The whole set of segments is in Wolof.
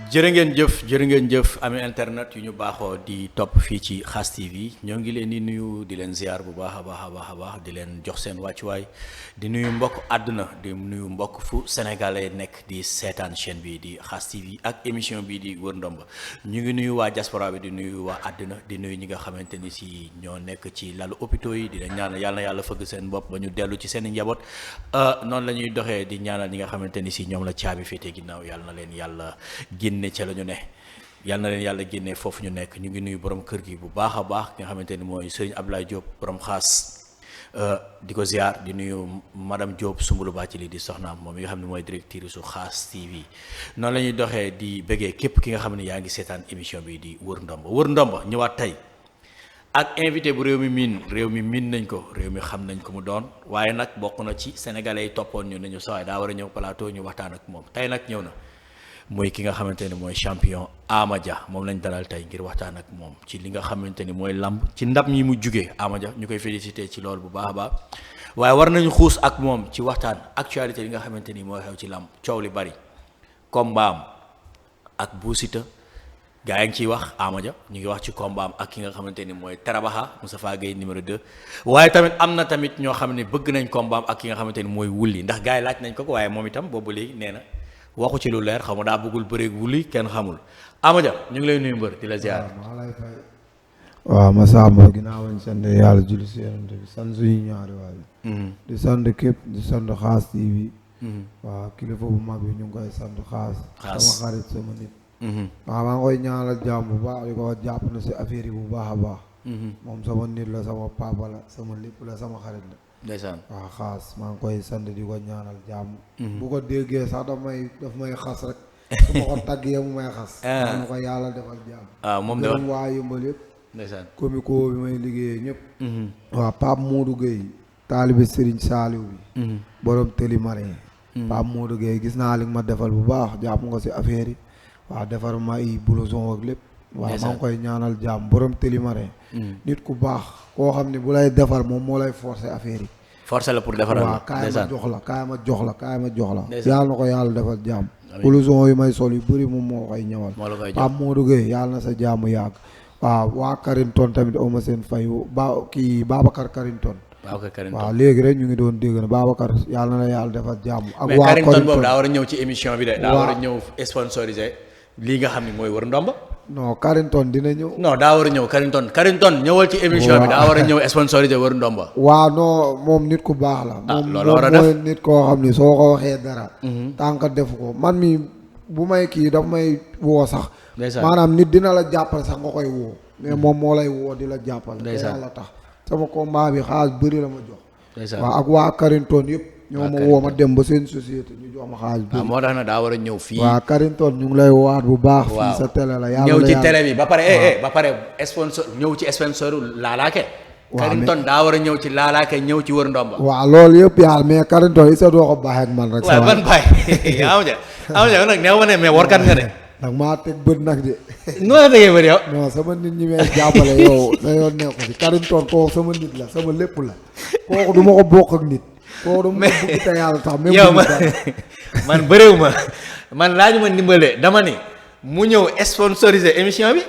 jërë ngeen jëf amee internet yu ñu baaxoo di topp fii ci Khass TV ñoo ngi leen di nuyu di leen ziar bu baax a baax di leen jox seen wàccuwaay di nuyu mbokk àdduna di nuyu mbokk fu sénégalais nekk di seetaan chaîne bi di Khass TV ak émission bi di wër ndomba ñu ngi nuyu waa diaspora bi di nuyu waa àdduna di nuyu ñi nga xamante ni si ñoo nekk ci lalu hôpitaux yi di leen ñaanal yàlla na yàlla fëgg seen bopp ba ñu dellu ci seen i njaboot noonu la ñuy doxee di ñaanal ñi nga xamante ni si ñoom la caabi féete ginnaaw yàlla na leen yàlla génne ca la ñu ne yal na leen yàlla génnee foofu ñu nekk ñu ngi nuyu borom kër gi bu baax a baax nga xamante ni mooy Serigne Abdoulaye Diop borom Khass di ko ziar di nuyu madame Diop Sumbulu Bathily di soxnaam moom mi nga xam ne mooy directrice su Khass TV noonu la ñuy doxee di bëggee képp ki nga xam ne yaa ngi seetaan émission bi di wër ndomba ñëwaat tey ak invité bu réew mi miin nañ ko réew mi xam nañ ko mu doon waaye nag bokk na ci sénégalais yi toppoon ñu nañu sawaay daa war a ñëw plateau ñu waxtaan ak moom tey nag ñëw na mooy ki nga xamante ne mooy champion Ama Dia moom lañ dalal tey ngir waxtaan ak moom ci li nga xamante ni mooy lamb ci ndam yi mu jugee Ama Dia ñu koy félicité ci loolu bu baax a baax waaye war nañu xuus ak moom ci waxtaan actualité yi nga xamante ni mooy xew ci lamb coow li bari combat am ak Bou Siteu gaa yi ngi ciy wax Ama Dia ñu ngi wax ci combat am ak ki nga xamante ni mooy Tarabaxa Moustapha Gueye numéro 2 waaye tamit am na tamit ñoo xam ne bëgg nañ combat am ak ki nga xamante ni mooy Wouly ndax gaa yi laaj nañ ko waaye moom itam boobu léegi nee na waxu ci lu leer xaw ma daa bëggul bëreeg Wouly kenn xamul Ama Dia ñu ngi lay nuyu mbër di la ziar. waaw Massamba ginnaaw bañ sant yàlla julli si yonent bi sant suñu ñaari waay di sant képp di sant Khass TV waaw kilifa bu mag bi ñu ngi koy sant Khass sama xarit sama nit waaw maa ngi koy ñaanal jàmm bu baax di ko jàpp na si affaire yi bu baax a baax moom sama nit la sama papa la sama lépp la sama xarit la ndeysaan waaw Khass maa ngi koy sant di ko ñaanal jàmm bu ko déggee sax daf may xas rek su ma ko taggee mu may xas ma ko yàlla defal jàmm moom de waa yëmbal yëpp ndeysaan comico bi may liggéeyee ñëpp waaw Pape Modou Gueye taalibe Serigne Saliou bi borom Teli Marin Pape Modou Gueye gis naa li ma defal bu baax jàpp nga si affaire yi waaw defar ma ay blouson ak lépp waaw maa ngi koy ñaanal jàmm borom Teli Marin nit ku baax koo xam ne bu lay defar moom moo lay forcer affaire yi forcer la pour defaral waaw kaay ma jox la yàlla na ko yàlla defal jàmm blouson yi may sol yu bëri moom moo koy ñëwal Pape Modou Gueye yàlla na sa jàmm yàgg waaw waa Karinton tamit oma seen fayu Babacar Karinton waaw léegi rek ñu ngi doon dégg na Babacar yàlla na la yàlla defal jàmm ak waa Karinton boobu daa war a ñëw ci émission bi de daa war a ñëw sponsorisé lii nga xam ne mooy wër ndomba non Karinton dina ñëw non daa war a ñëw Karinton ñëwal ci émission bi daa war a ñëw sponsorisé wër ndomba waaw non moom nit ku baax la moom mooy nit koo xam ni soo ko waxee dara tànk defu ko man mi bu may kii daf may woo sax maanaam nit dina la jàppale sax nga koy woo mais moom moo lay woo di la jàppale te yàlla tax sama combat bi xaalis bëri la ma jox waaw ak waa Karinton yëpp ñoo ma woo ma dem ba seen société ñu jox ma xaalis bëri moo tax na daa war a ñëw fii waaw Karinton ñu ngi lay woowaat bu baax fii sa télé la yàlla ñëw ci télé bi ba pare sponsor ñëw ci sponsor laalaake Karinton daa war a ñëw ci laalaake ñëw ci wër ndomba waaw loolu yëpp yàlla mais Karinton isa doo ko baaxee ak man rek waaw ban bàyyi Ama Dia nag neew ma ne mais warkat nga de nag maa teg bët nag de noo la tegee bët yow non sama nit ñi may jàppale yow na yoon nekku si Karinton kooku sama nit la sama lépp la kooku du ma ko bokk ak nit kooku du ma ko bëgg te yàlla tax même yow man bëréew man laaju ma ndimbale dama ni mu ñëw sponsorisé émission bi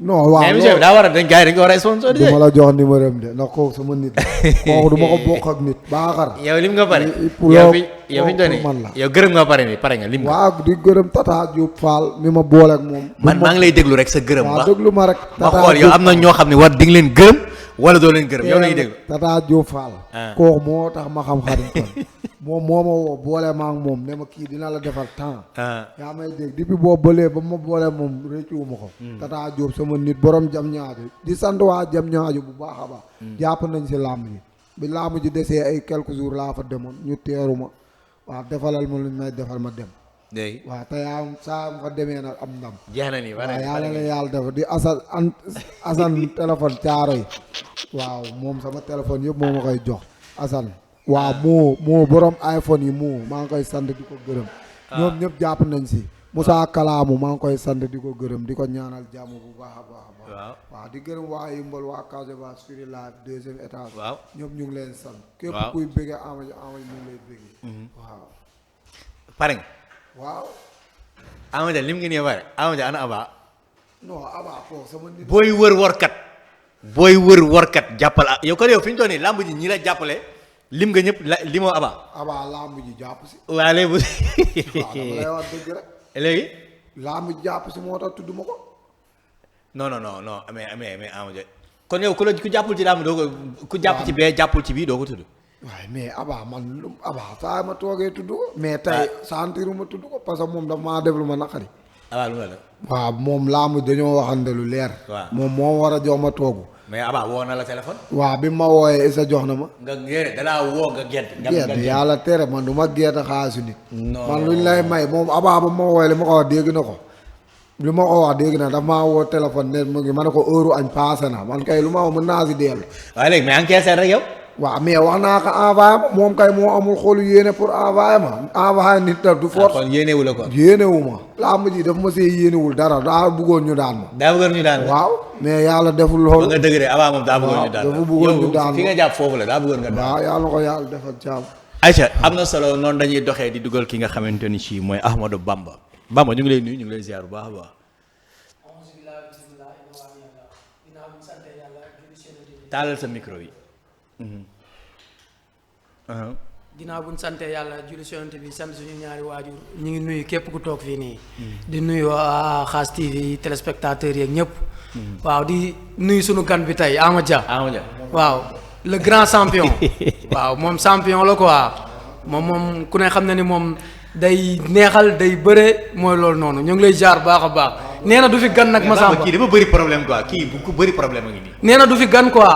non waaw émission bi daa war a dañ gars yi dañ ko war a sponsorisé du ma la jox numéro am de ndax kooku sama nit la kooku du ma ko bokk ak nit baaxar yow lim nga pare yow fi ñu doon man la yow gërëm nga pare ni pare nga lim nga waaw di gërëm Tata Diop Fall mi ma boole ak moom man maa ngi lay déglu rek sa gërëm waaw déglu ma rek ma xool yow am na ñoo xam ne war di nga leen gërëm wala doo leen gërëm yow lañuy déglu Tata Diop Fall kooku moo tax ma xam Karinton moom moo ma woo boole ma ak moom ne ma kii dina la defal temps yaa may dégg depuis boobu ba ma boole moom réccuwu ma ko Tata Diop sama nit borom jam ñaaju di sant waa jam ñaaju bu baax a baax jàpp nañ si làmb ji bi làmb ji desee ay quelques jours laa fa demoon ñu teeru ma waaw defalal ma luñ may defal ma dem dégg waaw te yaa saa fa demee nag am ndam jeex na ni waaw yàlla na yàlla defal di Assane téléphone caaro yi waaw moom sama téléphone yëpp moo ma koy jox Assane waaw moo borom iPhone yi maa ngi koy sant di ko gërëm. ñoom ñëpp jàpp nañ si. Moussa Kalaamu maa ngi koy sant di ko gërëm di ko ñaanal jàmm bu baax a baax a baax. waaw di gërëm waa Yimbal waa Casamance Firi Live 2e étage. waaw ñoom ñu ngi leen sant. képp kuy bëggee Ama Dia ñu ngi lay bëggee. waaw. pare nga. waaw. Ama Dia lim ngi nii pare Ama Dia ana Aba. non Aba foofu sama nit. booy wër workat jàppal yow kon yow fi ñu toll nii làmb ji ñi la jàppale lim nga ñëpp limoo Aba. Aba làmb ji jàpp si. waa léegi. waaw dama lay wax dëgg rek. léegi. làmb ji jàpp si moo tax tudd ma ko. non mais Ama Dia kon yow ku jàppul ci làmb doo ko ku jàpp ci bee jàppul ci bii doo ko tudd. waaye mais Aba man Aba saa ma toogee tudd ko. mais tey santiru ma tudd ko parce que moom dafa maa def lu ma naqari. Aba lu ma la. waaw moom làmb dañoo waxante lu leer. waaw moom moo war a jox ma toogu. mais Aba woo na la téléphone. waaw bi ma wooyee isa jox na ma. nga yére dalaa woo nga gedd. yàlla tere man du ma gedd xaalisu nit. non man luñ lay may moom Aba ba ma wooyee li ma ko wax dégg na ko. li ma ko wax dégg na dafa maa woo téléphone ne mu ngi ma ne ko heure añ passé na man kay lu ma wax mën naa si dellu. waaye léegi mais encaissé rek yow. waaw mais wax naa ko envoyé ma moom kay moo amul xolu yéene pour envoyé ma envoyé nit nag du force. kon yéenewu la kon. yéenewu ma làmb ji dafa ma see yéenewul dara daa bëggoon ñu daan ma. daa bëggoon ñu daan waaw mais yàlla deful loolu. nga dëgg de Aba moom daa bëggoon ñu daan dafa bëggoon ñu daan fi nga jàpp foofu la daa bëggoon nga daan. waaw yàlla na ko yàlla defal jàmm. Aïcha am na solo noonu dañuy doxee di dugal ki nga xamante ni ci mooy Ahmadou Bamba ñu ngi lay nuyu ñu ngi lay ziar bu baax a baax. taalal sa micro yi. ginnaaw bu ñu sante yàlla julli si Yonent bi sant suñu ñaari waajur ñu ngi nuyu képp ku toog fii nii. di nuyu waa Khass TV téléspectateurs yeeg ñëpp. waaw di nuyu suñu gan bi tey Ama Dia. waaw le grand champion. waaw moom champion la quoi moom ku ne xam na ni moom day neexal day bëre mooy loolu noonu ñu ngi lay jaar baax a baax nee na du fi gan nag. Massamba kii dafa bëri problème quoi kii bu ko bëri problème a ngi nii. nee na du fi gan quoi.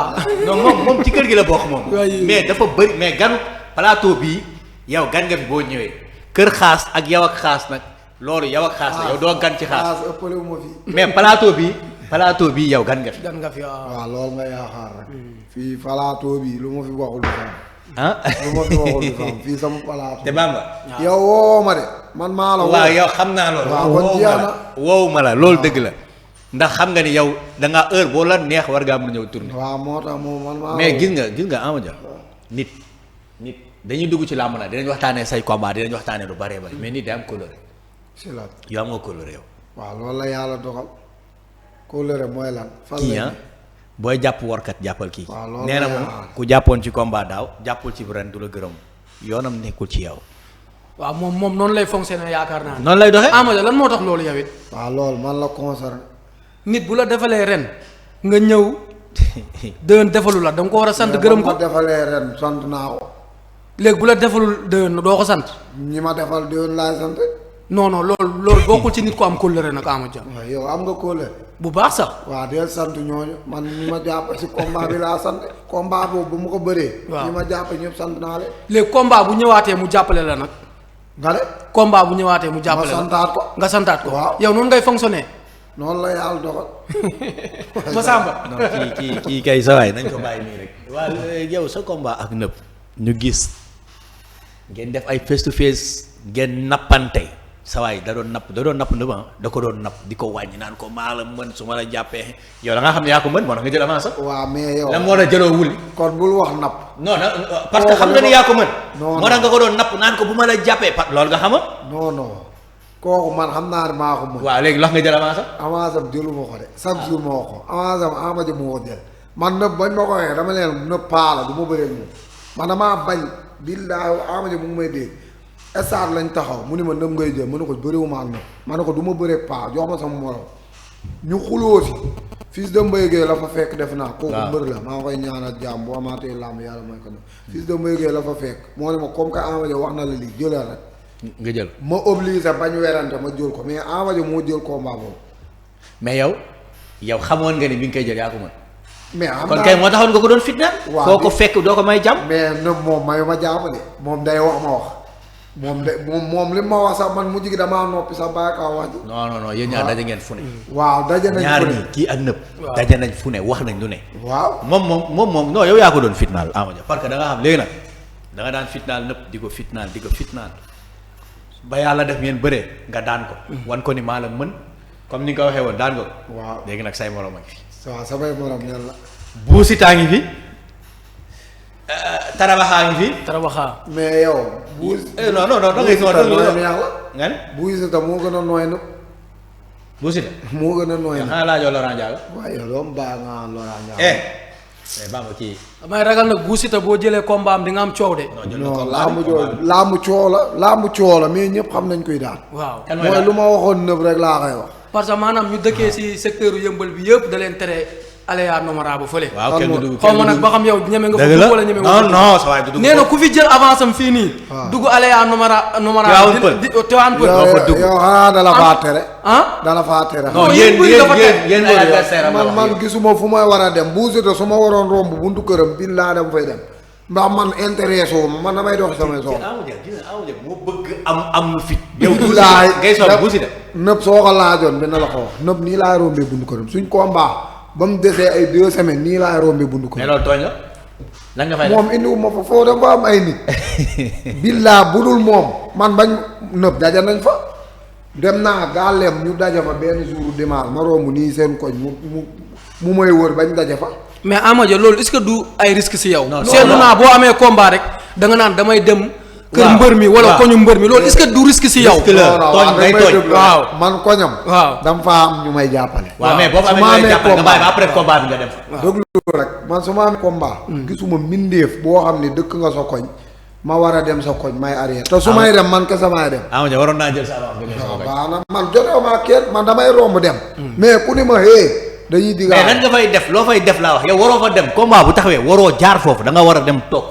non moom ci kër gi la bokk moom. mais dafa bëri mais ganu plateau bii yow gan nga fi boo ñëwee kër Khass ak yow ak Khass nag loolu yow ak Khass la yow doo gan ci Khass. ëppale wu ma fi. mais plateau bi yow gan nga fi. gan nga fi waaw loolu nga yaakaar rek. fii plateau bi lu ma fi waxul du xam. ah lu ma fi waxul du xam fii sama plateau. te Bamba. yow woo ma de man maa la. waaw yow xam naa loolu. waaw kon jeex na woowu ma la loolu dëgg la. ndax xam nga ni yow da ngaa heure boo la neex war ngaa mën a ñëw tourner. waaw moo tax moom man maa. mais gis nga Ama Dia nit dañuy dugg ci làmb nag dinañ waxtaanee say combat dinañ waxtaanee lu bëree bëri mais nit day am coloré. si la yow am nga coloré yow. waaw loolu la yàlla dogal. coloré mooy lan. fan kii booy jàpp warkat jàppal kii. waaw loolu nee na moom ku jàppoon ci combat daaw jàppul ci ren du la gërëm yoonam nekkul ci yow. waaw moom noonu lay fonctionner yaakaar naa. noonu lay doxee Ama Dia lan moo tax loolu yow it. waaw loolu man la concerné. nit bu la defalee ren nga ñëw déwén defalu la da nga ko war a sant gërëm ko. ma defalee ren sant naa ko. léegi bu la defalul déwén doo ko sant. ñi ma defal déwén laay sant. non loolu bokkul ci nit ko am kóllëre nag Ama Dia. waaw yow am nga kóllëre. bu baax sax. waaw del sant ñooñu man ñi ma jàpp si combat bi laa sant. combat boobu bu ma ko bëree. waaw ñi ma jàpp ñëpp sant naa leen. léegi combat bu ñëwaatee mu jàppale la nag. nga de. combat bu ñëwaatee mu jàppale la ma santaat ko. nga santaat ko. waaw yow noonu ngay fonctionner. noonu la yàlla dogal. Massamba. non kii kay sa waay nañ ko bàyyi nii rek. waaw yow sa combat ak nëb ñu gis ngeen def ay face to face ngeen nappante sa waay da doon napp nëb da ko doon napp di ko wàññi naan ko maa la mën su ma la jàppee yow da nga xam ne yaa ko mën moo tax nga jël avance sax. waaw mais yow lan moo la jëloo wuli. kon bul wax napp. non parce que xam nga ni yaa ko mën. non moo tax nga ko doon napp naan ko bu ma la jàppee loolu nga xama non kooku man xam naa ne maa ko mën. waaw léegi lox nga jël avance sax. avance am jëlu ma ko de chaque jour ma wax ko avance am Ama Dia moo ko jël man nëb bañ ma ko waxee dama leen nëb paa la du ma bëree moom man damaa bañ billaahi Ama Dia mu ngi may dégg stade lañ taxaw mu ni ma nëb ngay jël mu ne ko bëriwuma ak nëb ma ne ko du ma bëree paa jox ma sama morom ñu xuloo fi Fils de Mbaye Gueye la fa fekk def naa kooku mbër la maa koy ñaanal jàmm boo amaatee làmb yàlla may ko ne Fils de Mbaye Gueye la fa fekk moo ne ma comme que Ama Dia wax na la lii jëlal rek nga jël ma obligé bañ werante ma jël ko mais Ama Dia moo jël combat boobu. mais yow xamoon nga ni bi nga koy jël yaa ko mën. mais am kon kay moo taxoon nga ko doon fitna. waaw foo ko fekk doo ko may jàmm. mais nëb moom mayu ma jàmm de moom day wax ma wax moom li ma wax sax man mujj gi damaa noppi sax bàyyi kaa wax ji. non yéen ñaar daje ngeen fu ne. waaw daje nañ ñaar ñi kii ak nëb. daje nañ fu ne wax nañ lu ne. waaw moom non yow yaa ko doon fitnaal Ama Dia parce que da nga xam léegi nag da nga daan fitnaal nëpp di ko fitnaal ba yàlla def ngeen bëree nga daan ko. wan ko ni maa la mën comme ni nga ko waxee woon daan nga ko. waaw léegi nag say morom a ngi fi. waaw samay morom ñan la. Bou Siteu ngi fi. Tarabaxa ngi fi. Tarabaxa. mais yow. non da ngay nga ne. Bou Siteu moo gën a nooy nëpp. Bou Siteu. moo gën a nooy nëpp. xanaa laajoo Laurent Ndiago. waaye yow doomu baax nga Laurent Ndiago. Bamba kii. damay ragal nag Bou Siteu boo jëlee combat am di nga am coow de. non laamu coow la mais ñëpp xam nañ koy daan. waaw mooy lu ma waxoon nëb rek laa koy wax. parce que maanaam ñu dëkkee ci secteur yëmbal bi yëpp da leen tere aléa nomara bu fële. waaw kenn du dugg xaw ma nag ba xam yow ñeme nga fa dugg wala ñeme nga fa non sa waay du dugg nee na ku fi jël avance am fii nii. dugg aléa nomara di Tivaouane Peulh. yow xanaa dala faa tere. dala faa tere. non yéen ay adversaire man gisuma fu may war a dem Bou Siteu su ma waroon romb buntu këram bin laa dem fay dem ndax man intéressé wu man damay dox samay soxla. moo bëgg am fit. yow ngay soog Bou Siteu nëb soo ko laajoon dina la ko wax nëb nii laay rombee buntu këram suñ combat ba mu desee ay 2 semaines nii laay rombee buntu këram. mais loolu tooñ la. lan nga fay def moom indiwuma fa foo dafa am ay nit. billaa budul moom man bañ nëb daja nañ fa. dem naa gàlleem ñu daja fa benn jour dimanche ma romb nii seen koñ mu may wër bañ daja fa. mais Amadia loolu est-ce que du ay risque ci yow. non seetlu naa boo amee combat rek da nga naan damay dem. kër mbër mi wala koñu mbër mi loolu est-ce que du risque ci yow. tooñ ngay tooñ waaw man koñam. waaw dama faa am ñu may jàppale. waaw mais boo fa amee ñu may jàppale nga bàyyi ba après combat bi nga dem. déglu rek man su ma amee combat. gisuma mbindeef boo xam ne dëkk nga sa koñ. ma war a dem sa koñ may arrière. te su may dem man kese may dem. Amadia waroon naa jël sa avance nga dem sa koñ. waaw man jotee ma kenn man damay romb dem. mais ku ni ma dañuy digga mais nan nga fay def loo fay def laa wax yow waroo fa dem combat bu taxawee waroo jaar foofu da nga war a dem toog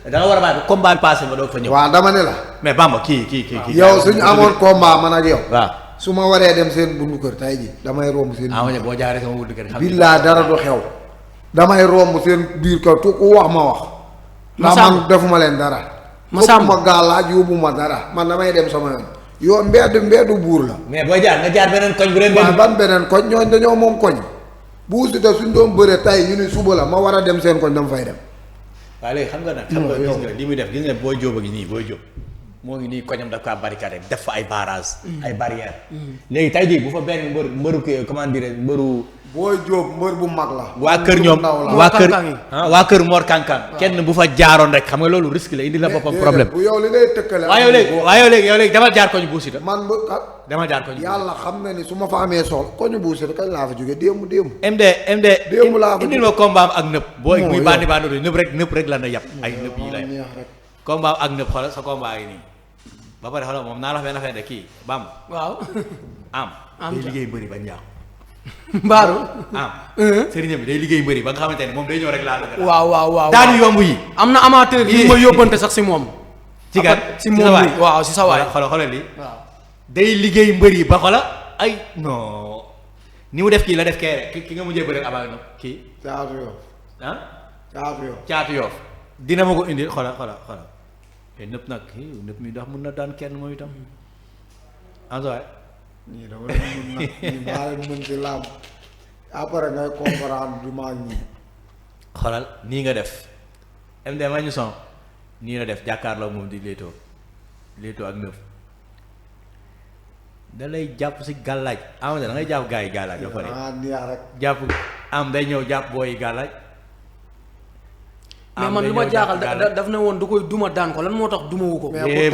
da nga war a bàyyi combat bi passé nga doog fa ñëw. waaw dama ne la. mais Bamba kii. yow suñu amoon combat man ak yow. waaw su ma waree dem seen bundu kër tay ji damay romb seen. Amadia boo jaaree sama bundu kër. billaa dara du xew. damay romb seen biir kër tu ku wax ma wax. ndax man defuma leen dara. ma gàllaaj yóbbu ma dara man damay dem sama yoon. yow mbeddu buur la. mais booy jaar nga jaar beneen koñ bu leen. waaw ban beneen koñ ñooñ dañoo moom koñ. Bou Siteu suñ doon bëre tay ñu ni suba la ma war a dem seen koñ dama fay dem. waaw léegi xam nga nag. xam nga gis nga li muy def gis nga booy jóob a ngi nii booy jóob. moo ngi nii koñam daf kaa barricade def fa ay barrage ay barrières. léegi tay jii bu fa benn mbëru comment dire mbëru. booy jóob mbër bu mag la. waa kër ñoom waa kër Mor Kankan kenn bu fa jaaroon rek xam nga loolu risque la indi la boppam problème. bu yow li ngay tëkkale. waaw yow léegi demal jaar koñu Bou Siteu. man demal jaar koñu. yàlla xam na ni su ma fa amee soxla koñu Bou Siteu kañ laa fa jógee démb. MD démb laa fa indil ma combat am ak nëb. booy muy bandi bandi nëb rek la na yàpp ay nëb yi lay combat am ak nëb xoolal sa combat yi nii ba pare xoolal moom naa la fa benn affaire de kii Bamba. waaw am day liggéey bëri ba ñaaw. mbaaru sëriñam bi day liggéey mbëri ba nga xamante ne moom day ñëw rek laa la. waaw daanu yomb yi. am na amateur yi ma yóbbante sax si moom. ci kat si moom mi waaw si sa waay. xoolal lii. waaw day liggéey mbëri ba xoolal ay non ni mu def kii la def kee rek ki nga mujjee bëri abaa no kii. caatu yoof. caatu yoof dina ma ko indi xoolal. te nëpp nag nëpp mi ndax mën na daan kenn moom itam en ñii dama leen mën nag ñii maa leen mën ci làmb après ngay comprendre du ma ñii. xoolal nii nga def MD ma ñu son nii la def jàkkaarloo moom di léetoo ak nëf da lay jàpp si gàllaaj am da ngay jàpp gars yi gàllaaj ba pare jàpp am day ñëw jàpp booy gàllaaj. mais man lu ma jaaxal daf ne woon du koy duma daan ko lan moo tax dumawu ko. mais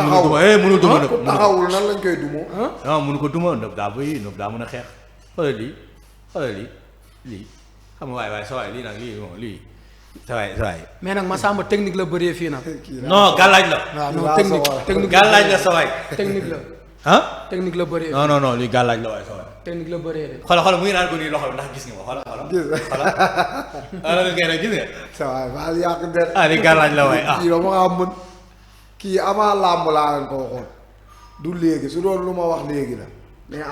mënu duma ku taxawul nan lañ koy dumoo. non mënu ko duma nëb daa bëy nëb daa mën a xeex xoolal lii xam nga waaye sa waay lii nag lii sa waay. mais nag Massamba technique la bëree fii nag. non gàllaaj la. waaw non technique gàllaaj la sa waay. technique la. technique la bëree. non lii gàllaaj la waaye sa waay. technique la bëree de. xoolal mu ngi naan ko nii loxo ndax gis nga ma xoolal. gis nga. sa waay maa ngi yàq der. di gàllaaj la waay kii dama nga mën kii avant làmb laa leen ko waxoon du léegi su doon lu ma wax léegi la.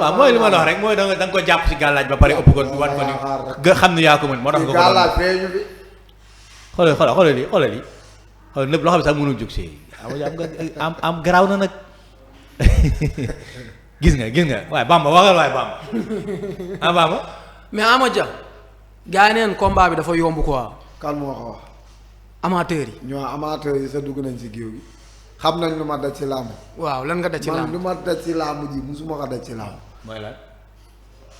waaw mooy li ma la wax rek mooy da nga ko jàpp si gàllaaj ba pare ëpp ko wan ko ni nga xam ne yaa ko mën moo tax nga ko gàllaaj feeñu fi. xoolal lii xoolal nëpp loo xam ne sax mënul jóg si am garaaw na nag gis nga waaye Bamba waxal waaye Bamba mais Amadia gars yi neen combat bi dafa yomb quoi. kan moo ko wax. amateurs yi. ñoo amateurs yi sa dugg nañ si géew gi xam nañ lu ma daj ci làmb. waaw lan nga daj ci man làmb. lu ma daj ci làmb ji musuma ko daj ci làmb. mooy lan.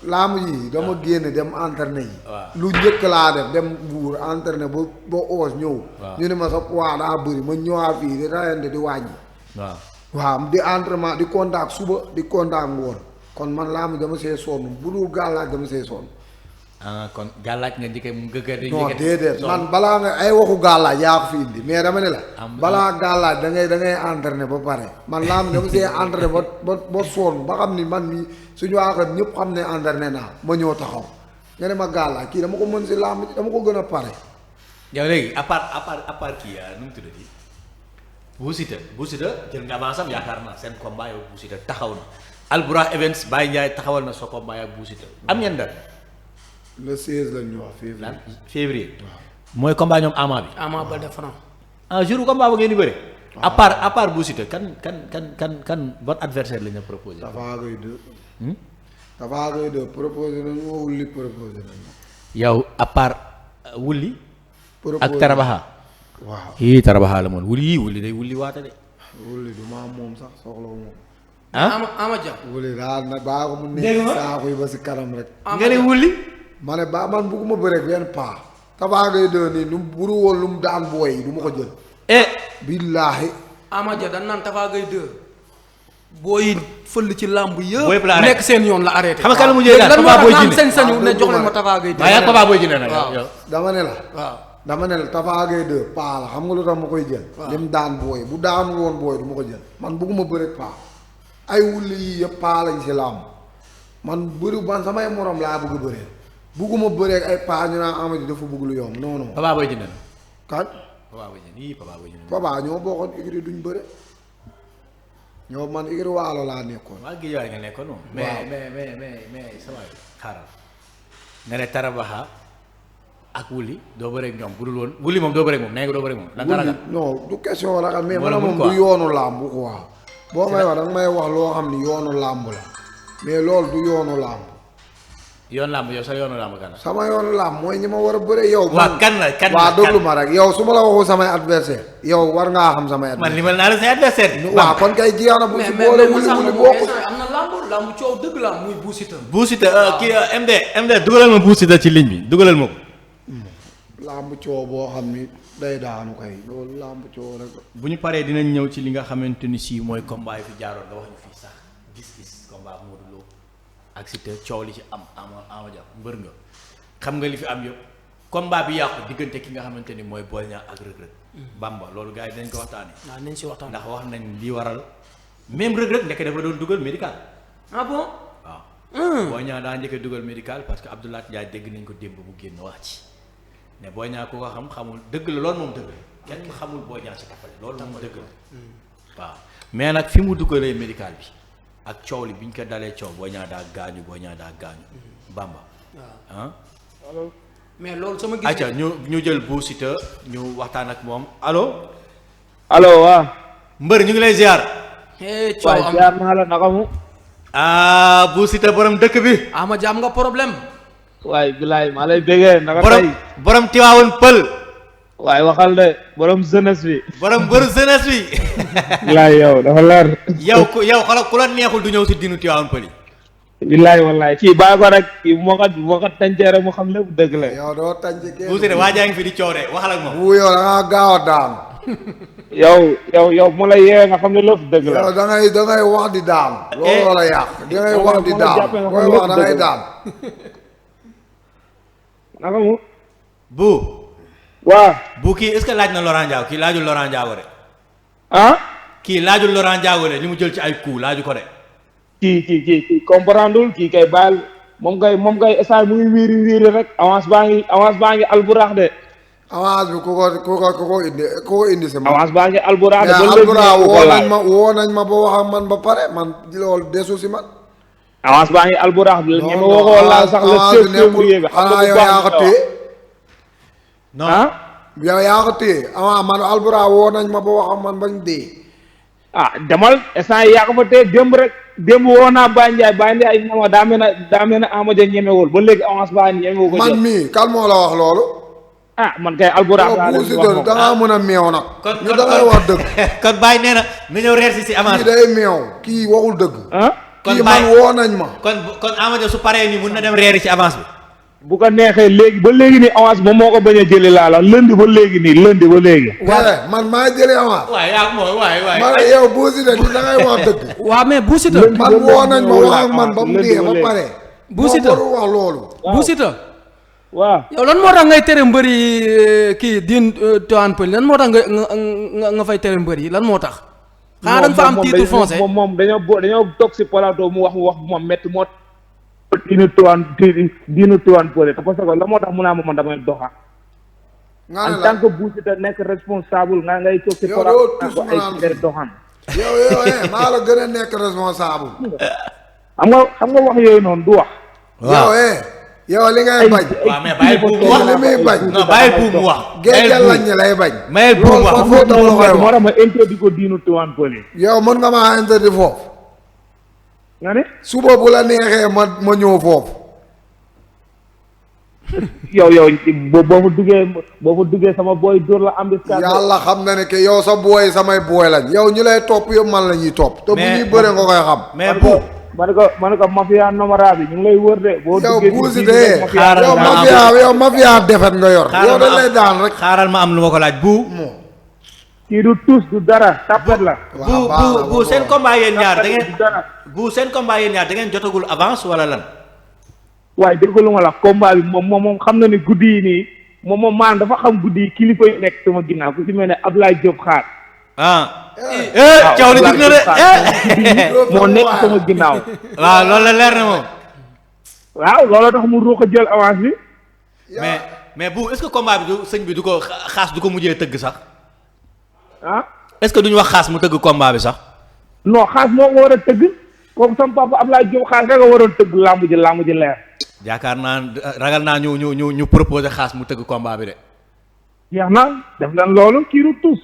làmb ji dama génn dem entraîné yi. waaw lu njëkk laa def dem buur entraîné ba oos ñëw. waaw ñu ne ma sa poids daa bëri ma ñëwaat fii di rayante di wàññi. waaw. waaw di entraînement di contact suba di contact ngoon kon man làmb dama see sonn bu dul gàllaaj dama see sonn. ah kon gàllaaj nga njëkkee mu gëgër. non déedéet man balaa nga ay waxu gàllaaj yaa ko fi indi mais dama ne la. balaa gàllaaj da ngay entraîné ba pare. man làmb dama see entraîné ba sonn ba xam ni man mi suñu waaxat ñëpp xam ne entraîné naa ma ñëw taxaw nga ne ma gàllaaj kii dama ko mën si làmb dama ko gën a pare. yow léegi à part kii nu mu tuddati Bou Siteu jël nga avance am yaakaar naa seen combat yow Bou Siteu taxaw na Albourakh Events Baye Ndiaye taxawal na sa combat ak Bou Siteu am ngeen dara. le 16 la ñu wax février. lan février. mooy combat ñoom Ama bi. Ama Baldé Franc. jour combat ba ngeen di bëre. à part Bou Siteu kan bon adversaire la ñu proposé. Tapha Gueye 2. Tapha Gueye 2 proposé nañu ma Wulli proposé nañu. yow à part Wulli. ak Tarabaxa. waaw Tarabaxa la moom Wulli day Wulli waata de. Wulli du ma moom sax soxla moom. Ama Dia. Wulli daal nag baa ko mu nekk saako yi ba si kanam rek. nga ne Wulli. ma ne ba man bugguma bëre benn paa. Tapha Gueye 2 nii lu mu buru woon lu mu daan booy yi du ma ko jël. billaahi. Ama Dia dañ naan Tapha Gueye 2 booy fël ci làmb yëpp. booy la nekk seen yoon la arrêté. xam nga kan la mujjee daal Papa Boy Djiné lan sañ-sañu ne jox leen ma Tapha Gueye 2. waaye ak Papa Boy Djiné nag yow. dama ne la. waaw dama ne la Tapha Gueye 2 paa la xam nga lu tax ma koy jël. waaw lim daan booy bu daanu woon booy du ma ko jël. man bugguma bëre paa. ay wulli yii yëpp paa lañ si làmb man bëri man samay morom laa bëgg a bëree bugguma bëree ay paa ñu naan Amady dafa bëgg lu yomb non non. Papa Boy Djiné la. kan. Papa Boy Djiné Papa Boy Djiné. Papa ñoo bokkoon écurie duñ bëre ñoo man écurie Waalo laa nekkoon. waa géej waay nga nekkoon moom. mais sa waay xaaral nga ne Tarabaxa ak Wulli doo bëreeg ñoom bu dul woon Wulli moom doo bëreeg moom nee nga doo bëreeg moom. lan ragal non du question ragal mais wala man moom du yoonu làmb quoi. boo may wax danga may wax loo xam ni yoonu làmb la mais loolu du yoonu làmb. yoon làmb yow sa yoonu làmb kan la. sama yoonu làmb mooy ñi ma war a bëre yow. waa kan la waa déglu ma rek yow su ma la waxul samay adversaire yow war ngaa xam samay adversaire. man li ma naa la say adversaire. waaw kon kay jeex na bu si boole wuli bokk. am na lamb coow dëgg la muy Bou Siteu. Bou Siteu kii MD dugalal ma Bou Siteu ci ligne bi dugalal ma ko. lamb coow boo xam ni day daanu kay loolu lamb coow rek. bu ñu paree dinañ ñëw ci li nga xamante ni si mooy combat yi fi jaaroon nga wax ñu fii sax gis-gis combat Modou Lo ak Siteu coow li ci am Ama Dia mbër nga xam nga li fi am yëpp combat bi yàqu diggante ki nga xamante ni mooy Boy Niang ak Reug Reug Bamba loolu gars yi dinañ ko waxtaanee. waaw nañ si waxtaan ndax wax nañ li waral même Reug Reug nekk dafa doon dugal médical. ah bon. waaw. Boy Niang daa njëkk a dugal médical parce que Abdoulaye Ndiaye dégg nañ ko démb mu génn wax ci ne Boy Niang ku ko xam xamul dëgg la loolu moom dëgg la kenn xamul Boy Niang ci tappale loolu moom dëgg la waaw mais nag fi mu dugalee médical bi ak coow li bi ñu ko dalee coow Boy Niang daa gaañu Bamba ah mais loolu sama gis. acca ñu jël Bou Siteu ñu waxtaan ak moom allo waa mbër ñu ngi lay ziar coow am ziar naa la naka mu Bou Siteu borom dëkk bi Ama Dia am nga problème. waaye bilaay maa lay bégee naka tey borom Tiwaawoon Pël waaye waxal de borom jeunesse bi borom mbëru jeunesse bi bilaay yow dafa leer yow xoolal ku la neexul du ñëw si dinu Tiwaawoon Pël yi bilaay wallaay kii bàyyi ko rek kii moo ko tàncee rek mu xam lépp dëgg la yow doo tànc kenn. Bou Siteu waa jaa ngi fi di coow de waxal ak moom bu yow da ngaa gaaw a daan. yow mu la yeewee nga xam ne lépp dëgg la yow da ngay wax di daan. looloo la yàq da ngay wax di daan booy wax da ngay daan. naka mu bu waa bu kii est-ce que laaj na Laurent Ndiago kii laajul Laurent Ndiago de kii laajul Laurent Ndiago de li mu jël ci ay coup laaju ko de kii comprendreul kii kay bàyyil moom kay instant mu ngi wiiri rek avance baa ngi Albourakh de avance bi ku ko indi si man. avance baa ngi Albourakh de mais Albourakh woo nañ ma ba wax ak man ba pare man loolu desu si man. avance baa ngi Albourakh bi ñeme woo ko wala sax le 16 février bi xanaa yow yaa ko téye. non yow yaa ko téye man Albourakh woo nañ ma ba wax ak man bañ dee. demal instant yi yaa ko fa téye démb woo naa Baye Ndiaye ñama daa mel ne Ama Dia ñemewul ba léegi avance baa ñemewu ko man mii kan moo la wax loolu. ah man kay alburax laa leen di wax moom da ngaa mën a meew nag. kon ñu da ngay wax dëgg. kon Baye nee na ñëw reer si avance. kii day meew kii waxul dëgg. kon kii Baye man woo nañ ma. kon Ama su paree nii mun na dem reeri ci avance bi. bu ko neexee léegi ba léegi nii avance moom moo ko bañ a jëli laa la lundi ba léegi nii lundi ba léegi. man maa jëli avance. waay yaa moom waay. man yow Bou Siteu da ngay wax dëgg. waaw mais Bou Siteu. man woo nañ ma wax ak man ba mu dee ba pare. Bou Siteu moo wax loolu. Bou Siteu. waaw yow lan moo tax ngay tere mbër yi kii diin Tivaouane Peulh lan moo tax nga fay tere mbër yi lan moo tax. xanaa da nga fa am titre foncier moom dañoo toog si plateau mu wax bu ma métti moo. diinu Tivaouane Peulh parce que la moo tax mu naa ma man damay doxa en tant que Bou Siteu nekk responsable nga ngay toog si plateau ay cere doxaan. yow maa la gën a nekk responsable. xam nga wax yooyu noonu du wax. waaw yow li ngay bañ. waaw mais bàyyi buum mu wax li muy bañ. non bàyyi buum mu wax. géejal lañ ñi lay bañ. mayel buum wax loolu foofu dama la koy moo wax. tax ma interdit ko diinu Tivaouane Peulh. yow mën nga maa interdit foofu. nga ne. suba bu la neexee ma ñëw foofu. yow boo fa duggee sama booy dóor la embuscade. yàlla xam na ne que yow sa booy samay booy lañ. yow ñu lay topp yëpp man la ñuy topp. te bu ñuy bëre nga koy xam. mais bu ma ne ko mafia nomara bi ñu ngi lay wër de. boo duggee yow Bou Siteu yow mafia defet nga yor. yow dañ lay daan rek. xaaral ma am lu ma ko laaj bu. kii du tus du dara tapet la. bu seen combat yéen ñaar da ngeen du dara. bu seen combat yéen ñaar da ngeen jotagul avance wala lan. waaye dégg lu ma la combat bi moom xam na ne guddi yi nii moom maanaam dafa xam guddi yi kilifa yi nekk sama ginnaaw ku ci mel ne Ablaye Diop xaar. caw li jug na de. moo nekk sama ginnaaw. waaw loolu la leer na moom. waaw looloo tax mu ruux a jël avance bi. mais bu est-ce que combat bi du sëñ bi du ko xaas du ko mujjee tëgg sax. est-ce que duñu wax xaas mu tëgg combat bi sax. non xaas moo ko war a tëgg comme sama papa Ablaye Diop xaas rek a waroon tëgg làmb ji leer. yaakaar naa ragal naa ñu proposer xaas mu tëgg combat bi de. jeex na def leen loolu kii du tus.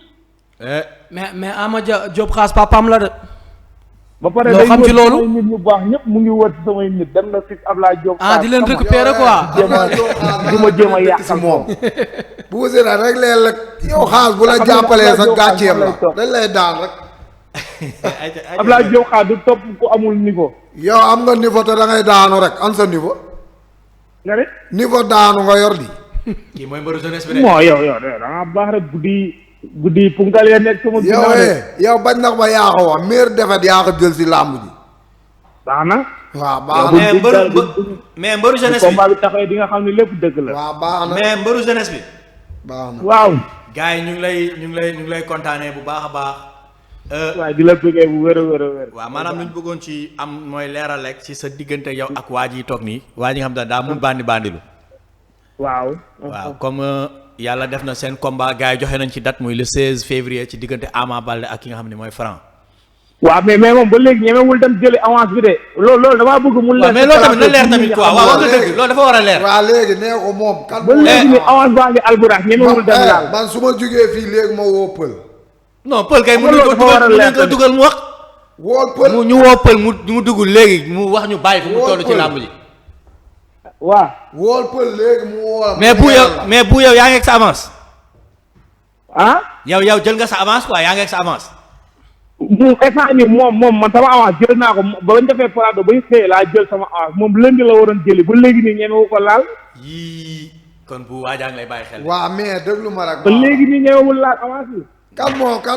mais Ama Diop xaas papaam la de. ba pare loo xam ci loolu day nit ñu baax ñëpp mu ngi wër ci samay nit dem na fi Ablaye Diop. di leen récupérer quoi. di ma jéem a yàqal moom. Bou Siteu rek leen rek yow xaas bu la jàppalee sa gàcceem la dañ lay daan rek. Ablaye Diop xaas du topp ku amul niveau. yow am nga niveau te da ngay daanu rek an sa niveau. nga ne. niveau daanu nga yor di. kii mooy mbëru jeunesse bi de. non yow da nga baax rek guddi punkal ya nekk sama ginnaaw de. yow bañ na ba yaa ko wax meilleur défaite yaa ko jël si làmb ji. baax na. waaw baax na mais mbëru jeunesse bi combat bi taxawee di nga xam ne lépp dëgg la. waaw baax na mais mbëru jeunesse bi. baax na waaw. gars yi ñu ngi lay kontaanee bu baax a baax. waaw di la bëggee bu wér a wér. waaw maanaam lu ñu bëggoon ci am mooy leeral rek ci sa diggante yow ak waa ji toog nii. waa ji nga xam ne daa mun bandilu. waaw. comme yàlla def na seen combat gars yi joxe nañ ci date muy le 16 février ci diggante Ama Baldé ak ki nga xam ne mooy Franc. waaw mais moom ba léegi ñemewul dem jëli avance bi de loolu damaa bëgg mu leer. mais loolu tamit na leer tamit quoi waaw nga dëgg loolu dafa war a leer. waaw léegi nee ko moom. kan ba léegi ni avance baa ngi alburax ñemewul dem laal. man su ma jugee fii léegi ma woo Pël. non Pël kay mën nañ ko dugal mu wax. woo Pël ñu woo Pël mu dugg léegi mu wax ñu bàyyi fu mu toll ci làmb ji. waaw. wool Pël léegi mu woo. mais bu yow yaa ngi ak sa avance. yow jël nga sa avance quoi yaa ngi ak sa avance. instant ni moom man sama avance jël naa ko ba bañ defee plateau ba ñu xëyee laa jël sama avance moom lundi la waroon jëli ba léegi nii ñemewu ko laal. yii kon bu waajaa ngi lay bàyyi xel. waaw mais déglu ma rek. ba léegi nii ñemewul laal avance bi. kan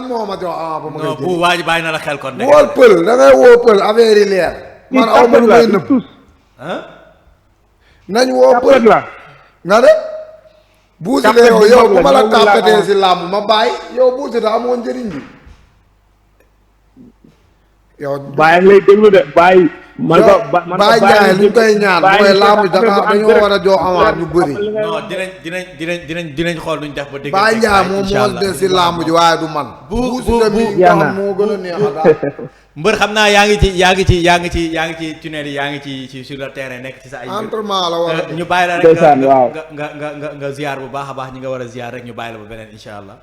moo ma jox avance ba ma koy jël. non bu waaj bàyyi na la xel kon. wool Pël da ngay woo Pël affaire yi leer. man aw ma lu may nëbb. nañ woo Pël la. nga de. Bou Siteu yow bu ma la tàppatee si làmb ma bàyyi yow Bou Siteu amoo njëriñ bi. yow bàyyi lay déglu de bàyyi. man ko bàyyi jaay lu ñu koy ñaan mooy làmb dañoo war a jox avance ñu bëri. non dinañ xool nuñ def ba dégg. bàyyi jaay moom moo des si làmb ji waaye du man. Bou Siteu mi nga xam moo gën a neex a daal. mbër xam naa yaa ngi ci tunnel yi yaa ngi ci sur le terrain nekk ci sa ay entraînement la war a ñu bàyyi la rek nga ziar bu baax a baax ñi nga war a ziar rek ñu bàyyi la ba beneen insha allah.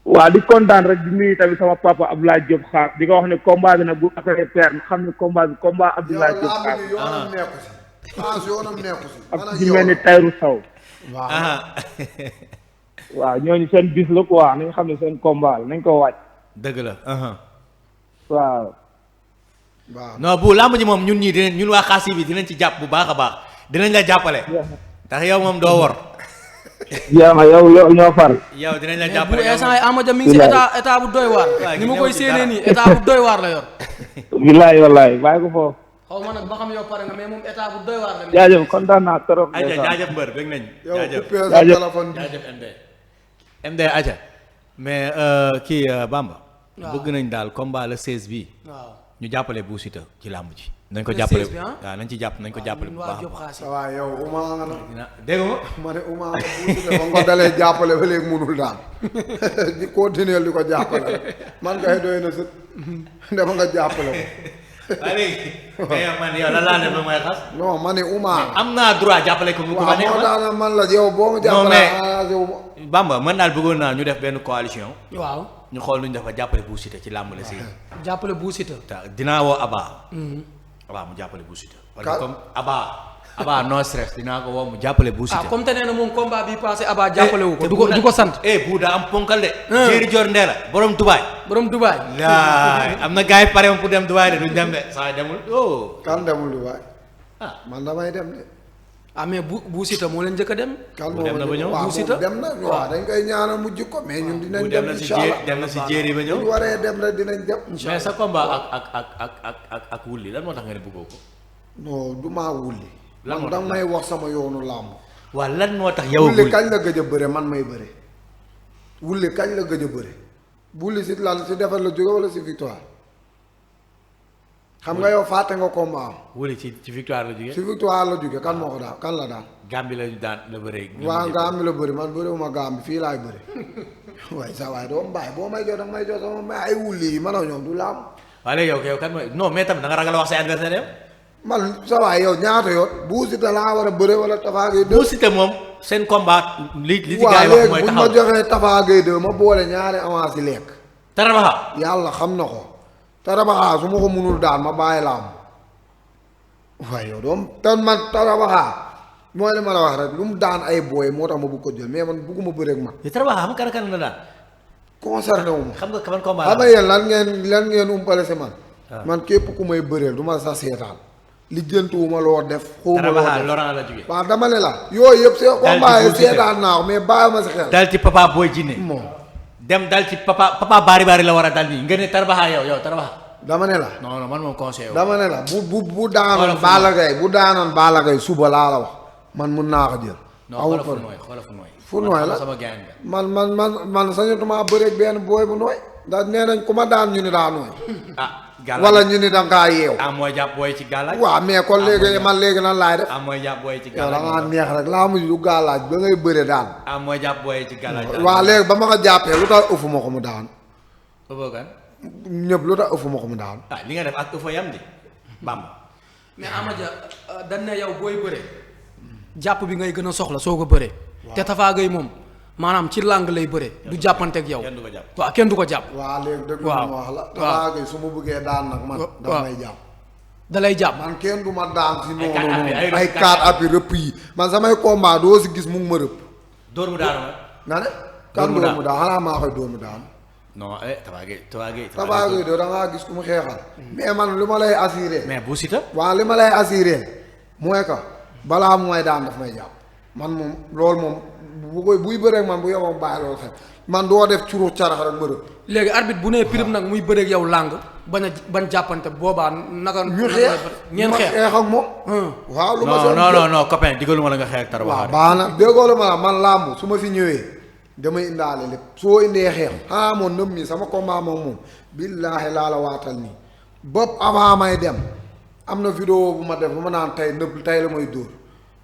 waaw di kontaan rek di nuyu tamit sama papa Abdoulaye Diop xaar di ko wax ne combat bi nag bu affaire père nga xam ne combat Abdoulaye Diop xaar yoonam nekku si yoonam nekku si ak ci mel ni Tayrou Sow waaw waaw ñooñu seen bis la quoi nañ xam ne seen combat la nañ ko wàcc. dëgg la. waaw. waaw non bu làmb ji moom ñun ñii dinañ ñun waa Khass TV dinañ ci jàpp bu baax a baax dinañ la jàppale. ndax yow moom doo wor. yaa yow ñoo far. yow dinañ la mais bu jàppale instant yi Ama Dia mi ngi si état bu doy waar. ni ma koy séenee nii état bu doy waar la yor. billaay wallaay bàyyi ko foofu. xaw ma nag ba xam yow pare nga mais moom état bu doy waar la. jaajëf kontaan naa trop. aja jaajëf mbër bëgg nañ yow jaajëf coupé sa téléphone bi jaajëf MD aja mais kii Bamba waaw bëgg nañ daal combat le 16 bi waaw ñu jàppale Bou Siteu ci làmb ji nañ ko Le jàppale 16 bi, ah? waaw nañ ci jàpp nañ ko jàppale bu baax ça va yow Ouma nga na dina dégg nga ma ne Ouma nga buusite ba nga ko dalee jàppale ba léegi munul daal di continuer di ko jàppale rek man kay doy na sët dama nga jàppale ko waa léegi mais yow man yow lan laa def ba may xas non ma ne Ouma am naa droit jàppale ko mu ko ma waaw neex moo la tax man la yow boo ma Non, jàppale mais- arrangé wu ma Bamba man daal bëggoon naa ñu def benn coalition waaw ñu xool nu ñu dafa jàppale Bou Siteu ci làmb la si jàppale Bou Siteu. dinaa woo Aba mu jàppale Bou Siteu parce que Ka- comme Aba no stress dinaa ko woo mu jàppale Bou ah Siteu comme te nee na moom combat bi passé Aba jàppale wu ko. du ko sant. bu daa am ponkal de jéeri jor ndee la borom Dubaay borom Dubaay. laay am na gars yi pare woon pour dem Dubaay de duñ dem de saa demul oh kan demul du waay ah man damay dem de ah mais Bou Siteu moo leen njëkk a dem. kan Bu dem na ba ñëw. waaw Bou Siteu? moom dem na waaw dañ koy ñaanal mujj ko mais ñun dinañ bu dem dem na si incha allah dem na si jéeri ba bu ñëw ñu waree dem rek dinañ dem mais sa combat ak wulli lan moo tax nga ne bëggoo ko non du maa wulli Lan moo man tax? danga may wax sama yoonu làmb waa lan moo tax yow wulli kañ la gëj a bëre man may bëre wulli kañ la gëj a bëre wulli si lan si defar la jóge wala si victoire xam nga yow fàtte nga combat am wulli ci victoire la si jógee victoire la jóge kan moo ko daan kan la daan Gambie la daan la bëree waa Gàmbi la bëri man bëriwuma Gàmbi fii laay bëri waaye sa waay doo mbaay boo may jox danga may jox sama may ay wulli yi man a ñoom du làmb waa léegi yow kan mooy non mais tamit da nga ragal a wax say adversaire yow man sa waay yow ñaata yoon Bou Siteu laa war a bëre wala Tapha Gueye Bou 2 Siteu moom seen combat li ci waaw gars yi wax léegi mooy bu ma taxaw joxee Tapha Gueye 2 ma boole ñaari avance yi lekk tarabaxa yàlla xam na ko tarabaxaa su ma ko munul daan ma bàyyi làmb waaye yow doom tan man tarabaxaa mooy li ma la wax rek lu mu daan ay booy moo tax ma bëgg ko jël mais man bëgguma bëre ak man te tarabaxa xam kan la daan concerné wu ma xam nga kaman combat xam nga yéen lan ngeen umpale si man waaw. man képp ku may bëreel du ma sax seetaan lijjantuwuma loo def xawma loo tarabaxa def Laurent la jógee waaw dama ne la yooyu yëpp see combat yi Bou Siteu. seetaan naa ko mais bàyyi ma si xel dal ci papa booy jinne moom dem dal ci papa bari la war a dal nii nga ne tarabaxa yow tarabaxa dama ne la non man moom conseil dama ne la bu daanoon Xoolal fu Balla Gaye bu daanoon Balla Gaye suba laa la wax man mun naa ko jël non amul xoolal fu nooy fu nooy la sama gang nga man sañatuma bëreeg benn booy bu nooy ndax nee nañ ku ma daan ñu ni daa nooy ah gàllaaj wala ñu ni danga kaa yeew ah mooy jàpp booy ci gàllaaj waaw mais kon léegi man léegi nan laay def ah mooy jàpp booy ci yow da gàllaaj ngaa neex rek laa mujj du gàllaaj ba ngay bëre daan ah mooy jàpp booy ci gàllaaj waaw léegi ba ma ko jàppee lu tax ëffuma ko mu daan boobu kan ñëpp lu tax ëffuma ko mu daan ah li nga def ak fa yam di Bamba mais Ama Dia dañ ne yow booy bëre jàpp bi ngay gën a soxla soo ko bëree. te Tapha Gueye moom maanaam ci làng lay bëre du jàppanteeg yow. kenn du ko jàpp waaw kenn du ko jàpp. waaw léegi dëgg waaw ma wax la waaw. Tapha Gueye su ma bëggee daan nag man daf may jàpp da lay jàpp. man kenn du ma daan si noonu quatre noonu appuis, ay quatre quatre appuis rëpp yi man samay combat doo si gis mu ngi ma rëpp dóor mu daanu ma nga ne kan mu dóor daan. mu daan xanaa maa koy dóor mu daan non Tapha Gueye Tapha Gueye doo da ngaa gis ku mu xeexal mais man li ma lay assuré mais Bou Siteu waaw li ma lay assuré mooy que balaa mooy daan daf may jàpp man moom loolu moom bu koy buy bëreeg man bu yow bàyyi loolu xel man doo def curu carax rek ma rëpp léegi arbitre bu nee prime nag muy bëreeg yow làng bañ jàppante boobaa naka. ñu xeex ngeen ma xeex. xeex ak moom waaw lu ma non copain digaluma la nga xeex ak tarabaxa waaw baax na déggoo la ma la man làmb su ma fi ñëwee damay indaale lépp soo indee xeex xanaa moom nëb mi sama combat moom billaahi laa la waatal nii bopp avant may dem am na vidéo bu ma def bu ma naan tey nëb tey la may dóor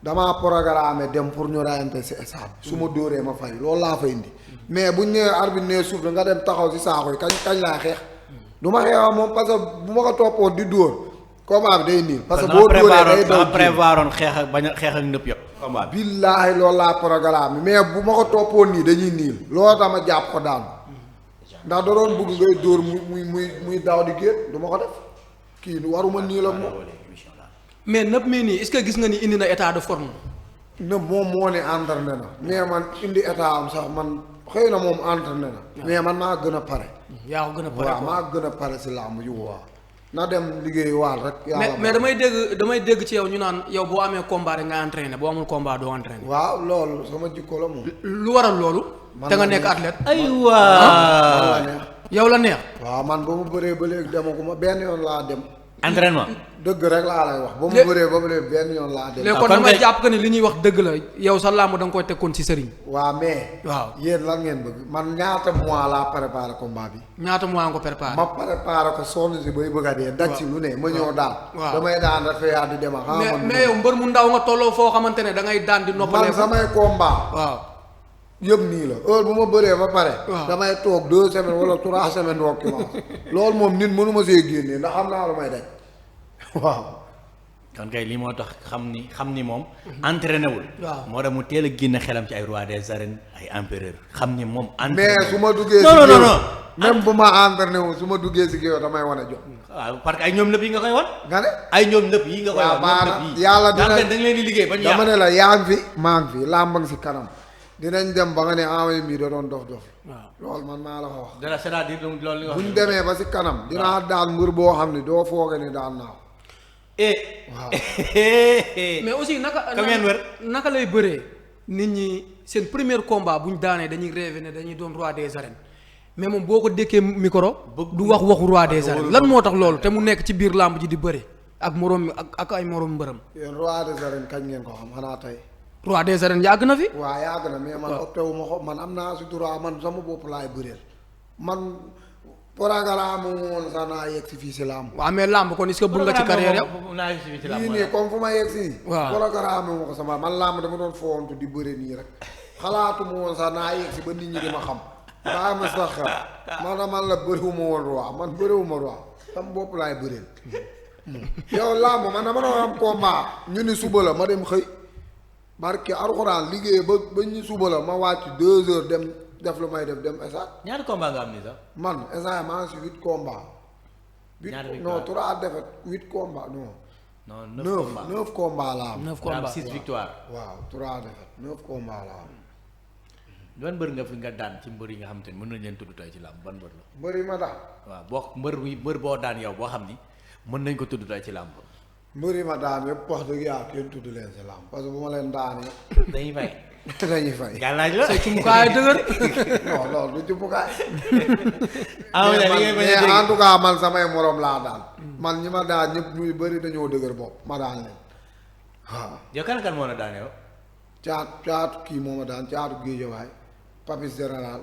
damaa programme dem pour ñu rayante si stade su ma dóoree ma fay loolu laa fa indi mais buñ nee arbitre nee suuf nga dem taxaw si saako yi kañ laa xeex du ma xeexa moom parce que bu ma ko toppoon di dóor combat bi day niil parce que boo dóoree day daw prévoiroon xeex ak bañ a xeex ak nëpp yëpp combat bi billaahi loolu laa programme mais bu ma ko toppoon nii dañuy niil loolu tax ma jàpp ko daan ndax da doon bëgg ngay dóor muy daaw di génn du ma ko def kii waruma niil ak moom mais nëpp mii nii est-ce que gis nga ni indi na état de forme. nëb moom moo ne entraîné na mais man indi état am sax man xëy na moom entraîné na mais man maa gën a pare yaa ko gën a pare waaw maa gën a pare si làmb ji waaw na dem liggéey waal rek mais damay dégg ci yow ñu naan yow boo amee combat rek nga entraîné boo amul combat doo entraîné waaw loolu sama jikko la moom lu waral loolu te nga nekk athlète aywa yow la neex waaw man ba mu bëree ba léegi demaguma benn yoon laa dem entraînement dëgg rek laa lay wax ba mu bëree ba léegi benn yoon laa dem léegi kon damay jàpp que ni li ñuy wax dëgg la yow sa làmb da nga koy tegkoon ci sëriñ waaw mais waaw yéen lan ngeen bëgg man ñaata mois laa préparé combat bi ñaata mois nga ko préparé ma préparé ko sonn si bay bëgg a dee daj si lu ne ma ñëw daal waaw damay daan rek yaa di dema mais yow mbër mu ndaw nga tolloo foo xamante ne da ngay daan di noppalee man samay combat waaw yëpp nii la heure bu ma bëree ba pare waaw damay toog 2 semaines wala 3 semaines doog ki ma loolu moom nit mënu ma see génnee ndax xam naa lu may daj waaw kon kay lii moo tax xam ni moom entraîné wul waaw moo tax mu teel a génn xelam ci ay roi des arènes ay empereur xam ni moom mais su ma duggee si non géew même bu ma entraîné wu su ma duggee si géew damay wane jox waaw parce que ay ñoom nëpp yi nga koy wan nga ne ay ñoom nëpp yi nga koy waaw wan baana yàlla dina da nga leen di liggéey ba ñu dama ne la yaa ngi fi maa ngi fi làmbang si kanam dinañ dem ba nga ne amay mii da doon dof waaw loolu man maa la ko wax dara c'est-à-dire loolu li nga wax buñ demee ba si kanam dinaa daan mbër boo xam ne doo fooge ni daan naaw waaw mais aussi kam ngeen wër naka lay bëree nit ñi seen premier combat buñ daanee dañuy rêvé ne dañuy doon roi des arènes mais moom boo ko dékkee micro du wax waxu roi des arènes lan moo tax loolu te mu nekk ci biir làmb ji di bëre ak moroom ak ay moroom mbërëm yéen roi des arènes kañ ngeen ko xam xanaa tey roi des arènes yàgg na fi waaw yàgg na mais man opté wu ma ko man am naa si droit man sama bopp laay bëreel man programme woon sax naa yegg si fii si làmb waaw mais làmb kon est-ce que bëgg nga ci carrière yow lii nii comme fu ma yegg si waaw programme ma ko sama man làmb dama doon foontu di bëre nii rek xalaatu ma woon sax naa yegg si ba nit ñi di ma xam baa ma sax xam man la bëriwuma woon roi man bëriwuma roi sama bopp laay bëreel yow làmb man dama doon am combat ñu ni suba la ma dem xëy barke alxuraan liggéey ba ñu suba la ma wàcc 2 heures dem def lu may def dem esat ñaata combat nga am ni sax man esat maa ngi si 8 combat non 3 défaites 8 combat non 9 combat la am 9 combat 6 victoire waaw 3 défaites 9 combat la am ban mbër nga fi nga daan ci mbër yi nga xam te ne mën nañ leen tudd tey ci làmb ban mbër la mbër yi ma daan waaw boo mbër boo daan yow boo xam ni mën nañ ko tudd tey ci làmb mbër yi ma daan yëpp wax dëgg yàlla kenn tudd leen si làmb parce que bu ma leen daanee dañuy fay dañuy fay gàllaaj la say cumbukaay dëgër non loolu du cumbukaay mais mais en tout cas man samay morom laa daan man ñi ma daan ñëpp ñuy bëri dañoo dëgër bopp ma daan leen waaw yow kan moo la daan yow caatu kii moo ma daan caatu géejawaay Papis général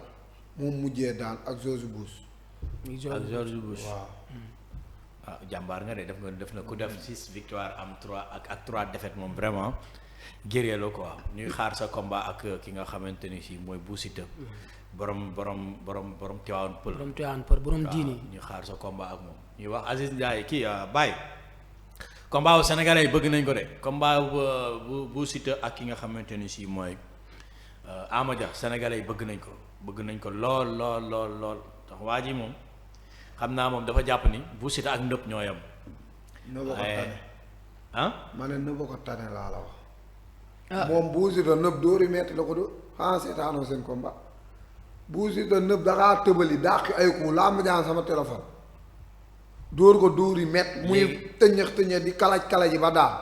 moom mujjee daan ak George Bush ak George Bush waaw jàmbaar nga de def na ku def 6 victoire am 3 ak 3 défaites moom vraiment guerrier la quoi ñuy xaar sa combat ak ki nga xamante ni si mooy Bou Siteu borom Tivaouane Peulh borom diini ñu xaar sa combat ak moom ñuy wax Aziz Ndiaye kii Baye combat wu sénégalais yi bëgg nañ ko de combat bu Bou Siteu ak ki nga xamante ni si mooy Ama Dia sénégalais yi bëgg nañ ko lool tax waa ji moom xam naa moom dafa jàpp ni Bou Siteu ak ndëpp ñoo yam nëba ko tane ma ne nëba ko tane laa la wax moom Bou Siteu nëb dóori metti la ko dóor xanaa seetaanoo seen combat Bou Siteu nëb daxaa tëbali dàqi ay ku laa ma jaan sama téléphone dóor ko dóori metti muy tëñëx di kalaj yi ba daal